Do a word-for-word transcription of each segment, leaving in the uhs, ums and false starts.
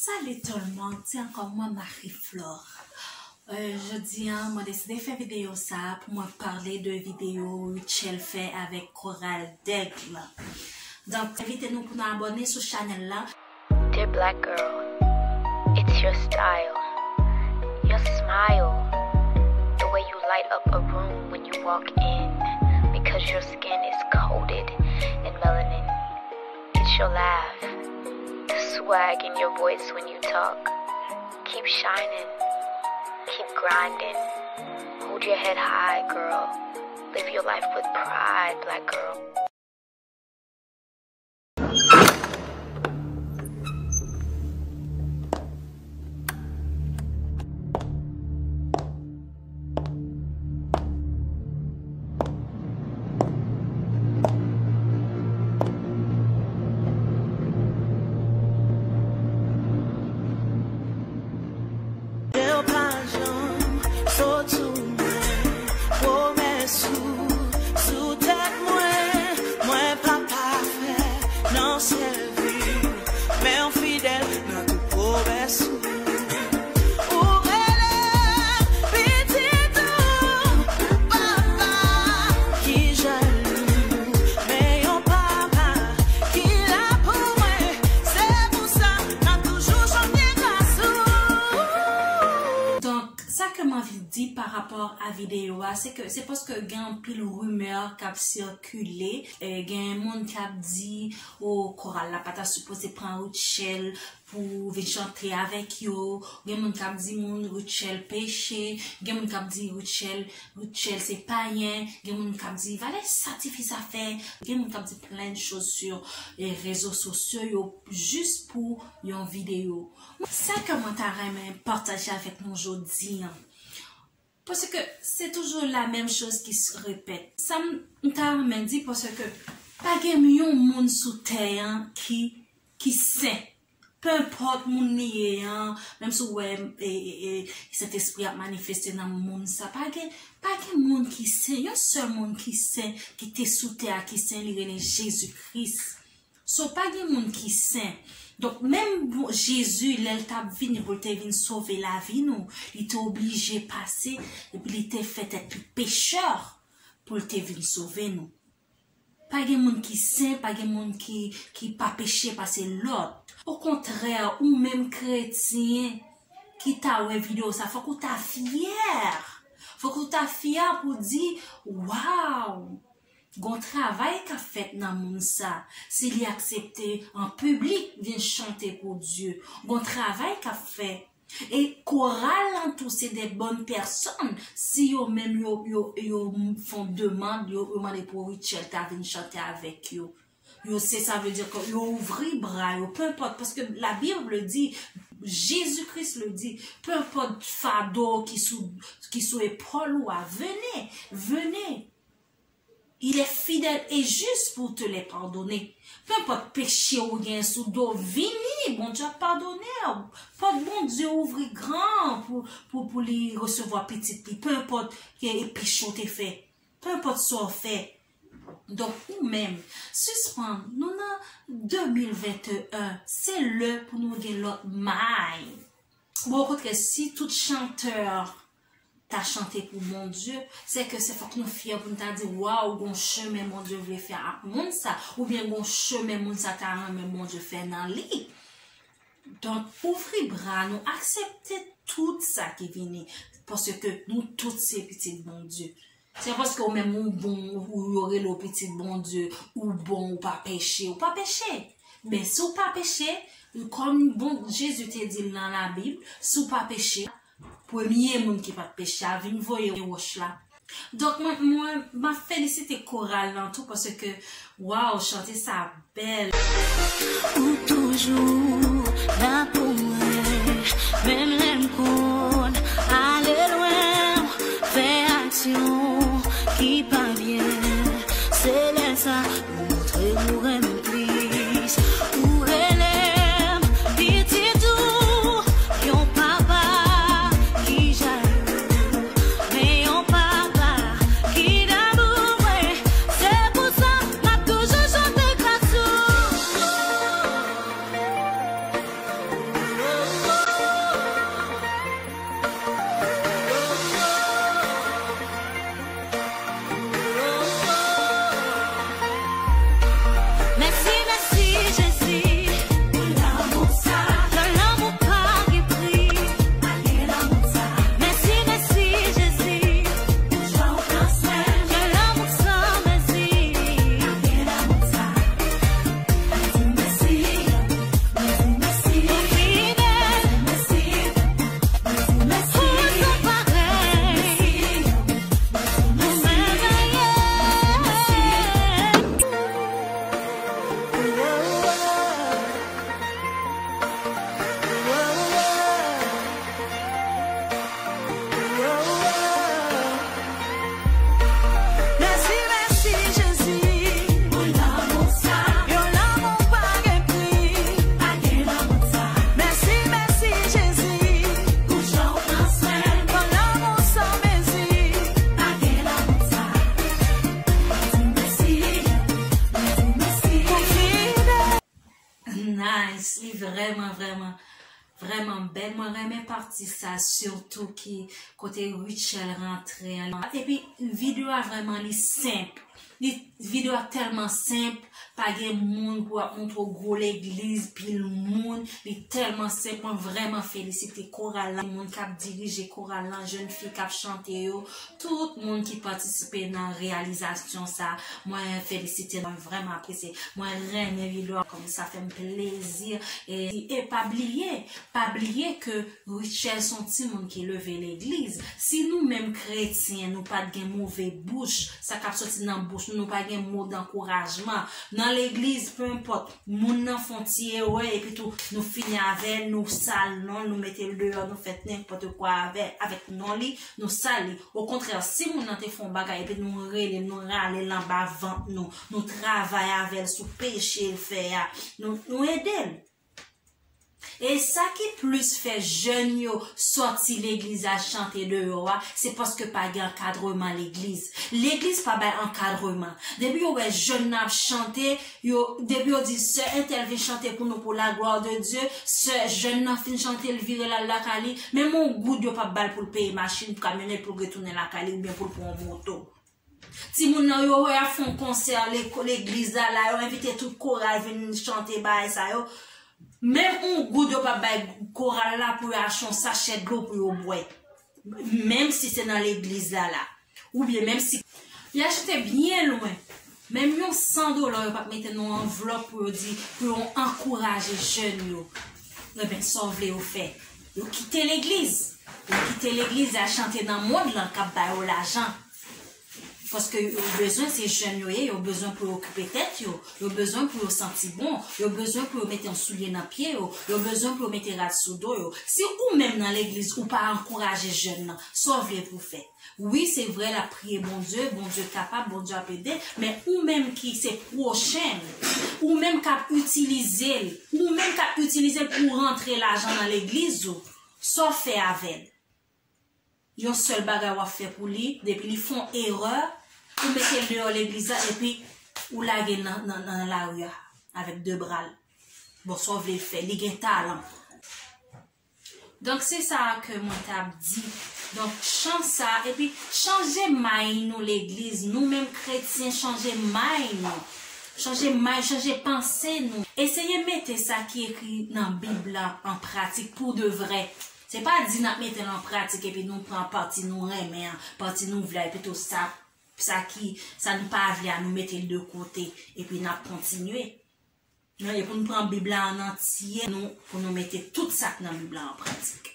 Salut tout le monde, se ankò mwen Marie Flore. Euh, jodi a, mwen deside fè videyo sa a pou mwen pale de videyo Rutshelle fè avèk Koral Dèg la. Donk, envite nou pou nou abòne sou chanèl la. Dear black girl, it's your style, your smile, the way you light up a room when you walk in, because your skin is coated in melanin. It's your laugh, the swag in your voice when you talk. Keep shining, keep grinding. Hold your head high, girl. Live your life with pride, black girl. Yo pa janm fo sou mwen, pwomès ou sou tèt mwen, mwen pa pafè nan sèvi w, men w fidèl nan tout pwomès ou. Ou rele m pitit ou, papa ki jalou, men yon papa ki la pou mwen, se pou sa m ap toujou chante gras ou. Donk, sa ke m anvi di pa rapò a videyo a, se ke se paske gen anpil rimè k ap sikile, e, gen moun k ap di, o, koral la pa ta sipoze pran Rutshelle pou vin chante avèk yo, gen moun k ap di moun Rutshelle peche, gen moun k ap di Rutshelle, Rutshelle se payen, gen moun k ap di valè sa tifi sa fè, gen moun k ap di plen choz sou, e, rezo sosyo yo jis pou yon videyo. Sa ke mwen ta renmen pataje avèk nou jodi a, paske se toujou la menm choz ki s-, repèt. Sa m, m ta renmen di, paske pa gen yon moun sou tè a ki, ki sen. Penpòt moun li ye a, menm si w wè, e, e, e, Sentespri ap manifeste nan moun sa, pa gen, pa gen moun ki sen. Yon sèl moun ki sen, ki te sou tè a, ki sen, li rele Jezi Kris. So, pa gen moun ki sen. Donk, menm Bon-, Jezi, lè l t ap vini pou l te vin sove lavi nou, li te oblije pase, epi li te fè tèt li pechè pou l te vin sove nou. Pa gen moun ki sen, pa gen moun ki, ki pa peche pase lòt. Okontrè, ou menm kretyen ki ta wè videyo sa, fòk ou ta fyè. Fòk ou ta fyè pou di, waw! Gon travay k ap fèt nan moun sa, si li aksepte an piblik vin chante pou Dye. Gon travay k ap fèt. E koral lan tou, se de bòn pèsòn, si yo menm yo, yo, yo fon demann, yo, yo mande pou Rutshelle ta vin chante avèk yo. Yo, se, sa vle di ke yo ouvri bra yo, peu importe, paske la Bible dit, Jésus-Christ le dit, peu importe fado ki sou, ki sou epòl ou a, venez, venez. Il est fidèle et juste pour te les pardonner. Peu importe peche ou gen sou do, vini, Bondye ap padone w. Pòt Bondye ouvri gran pou, pou, pou li resevwa pitit li. Peu importe ke peche w te fè. Peu importe sa w fè. Donk, ou menm, sispann, nou nan de mil venteyen, se lè pou nou gen lòt mind. Bon, okontrè, si tout chantè ta chante pou Bondye, se ke se fòk nou fyè pou nou ta di, waw, gon chemen Bondye vle fè ak moun sa, oubyen gon chemen moun sa ta renmen Bondye fè nan li. Donk, ouvri bra nou, aksepte tout sa ki vini, paske nou tout se pitit Bondye. Se paske ou menm ou bon, ou yo rele w pitit Bondye, ou bon, ou pa peche, ou pa peche. Men si w pa peche, kòm bon, Jezi te di l nan Labib, si w pa peche, premye moun ki pa t peche a vin voye wòch la. Donk, mwen, mwen, m ap felisite koral lan tou, paske, waw, chante sa bèl. Ou toujou la pou mwen, menm lè m konn ale lwen, fè aksyon ki pa byen, se lè sa ou montre ou renmen m plis. Ou rele m pitit ou, yon papa ki jalou, men yon papa ki damou mwen, se pou sa m ap toujou chante gras ou. Vrèman, vrèman, vrèman bèl. Mwen renmen pati sa, sitou ki kote Rutshelle rantre an. Epi, videyo a vrèman li senp. Li, videyo a tèlman senp. Pa gen moun pou ap montre w gwo legliz, pil moun. Li tèlman senp. Mwen vrèman felisite koral la. Moun k ap dirije koral la, jèn fi k ap chante yo. Tout moun ki patisipe nan reyalizasyon sa, mwen felisite, mwen vrèman apresye. Mwen renmen videyo a, kòm sa fè m plezi. E, e pa bliye, pa bliye ke Rutshelle se yon timoun ki leve legliz. Si nou menm kretyen, nou pa t gen move bouch, sa k ap soti nan bouch nou, nou pa gen mo dankourajman. Nan legliz, pe enpòt, moun nan fè yon ti erè, epi tou, nou fini avè l, nou sal non l, nou mete l deyò, nou fè nenpòt kwa avè, avèk non li, nou sal li. Okontrè, si moun nan te fè yon bagay, epi nou rele l, nou rale l anba vant nou, nou travay avè l sou peche l fè a, nou, nou ede l. E sa ki plis fè jèn yo sòti legliz al chante deyò a, se paske pa gen ankadreman legliz. Legliz pa bay ankadreman. Depi yo wè jèn nan ap chante, yo, depi yo di, sè entèl vin chante pou nou pou la gloire de Dieu, sè jèn nan fin chante, l vire l al lakay li, menm yon goud yo p ap ba l pou l peye machin, pou kamyonèt, pou l retounen lakay li, oubyen pou l pran yon moto. Timoun nan yo wè y ap fè yon konsè leko-, legliz la, la, yo envite tout koral vin chante bagay sa yo. Menm yon goud yo p ap bay koral la pou yo achte yon sachè dlo pou yo bwè. Menm si se nan legliz la, la. Oubyen menm si y achte byen lwen. Menm yon san dola yo p ap mete nan yon anvlòp pou yo di, pou yo ankouraje jèn yo. Enben, sa w vle yo fè? Yo kite legliz. Yo kite legliz, y al chante nan mond lan k ap ba yo lajan. Paske yo bezwen, se jèn yo ye, yo bezwen pou yo okipe tèt yo, yo bezwen pou yo santi bon, yo bezwen pou yo mete yon soulye nan pye yo, yo bezwen pou yo mete rad sou do yo. Si ou menm nan legliz, ou pa ankouraje jèn nan, sa w vle pou w fè? Wi, se vre, l ap priye Bondye, Bondye kapab, Bondye ap ede l, men ou menm ki se pwochen l, ou menm k ap itilize l, ou menm k ap itilize l pou rantre lajan nan legliz ou, sa w fè avè l? Yon sèl bagay w ap fè pou li, depi li fè yon erè, ou mete l deyò legliz la, epi ou lage l nan, nan, nan lari a, avèk de bra l. Bon, sa w vle l fè, li gen talan. Donk, se sa a ke mwen t ap di. Donk, chan sa, epi chanje may nou legliz, nou menm kretyen, chanje may nou. Chanje may, chanje panse nou. Eseye mete sa ki ekri nan Bib la an pratik pou de vrè. Se pa di n ap mete l an pratik epi nou pran pati nou renmen an, pati nou vle a, epi tou sa, sa ki, sa nou pa vle a, nou mete l de kote, epi n ap kontinye. Non, e pou n pran Bib la an antye, nou, pou nou mete tout sa k nan Bib la an pratik.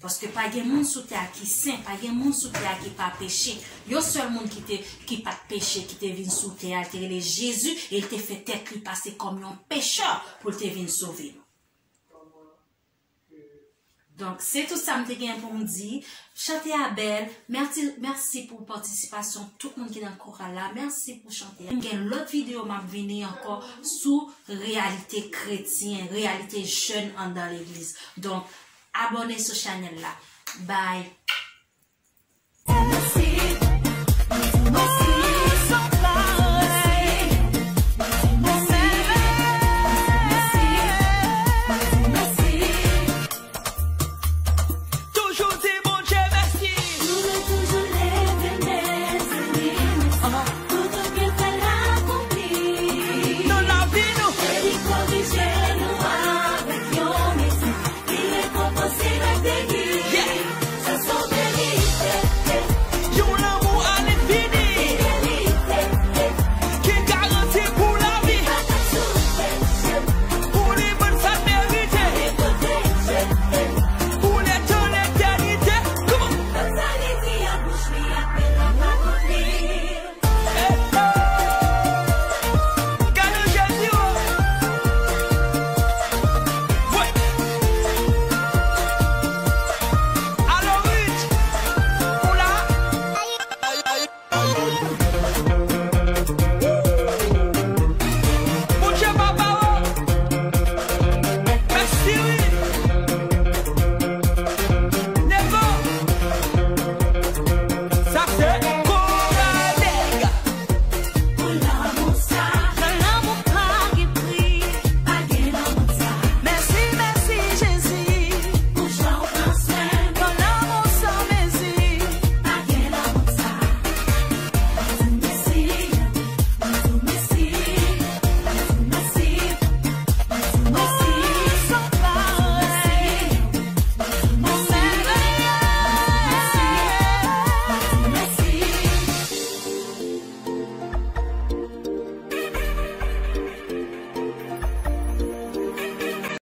Paske pa gen moun sou tè a ki sen, pa gen moun sou tè a ki pa peche. Yon sèl moun ki te, ki pa t peche, ki te vin sou tè a, li te rele Jezi, e li te fè tèt li pase kòm yon pechè pou l te vin sove nou. Donk, se tout sa m te gen pou m di. Chante a bèl. Mèsi, mèsi pou patisipasyon tout moun ki nan koral la. Mèsi pou chante a. M gen lòt videyo m ap vini ankò sou reyalite kretyen, reyalite jèn anndan legliz. Donk, abòne sou chanèl la. Bye.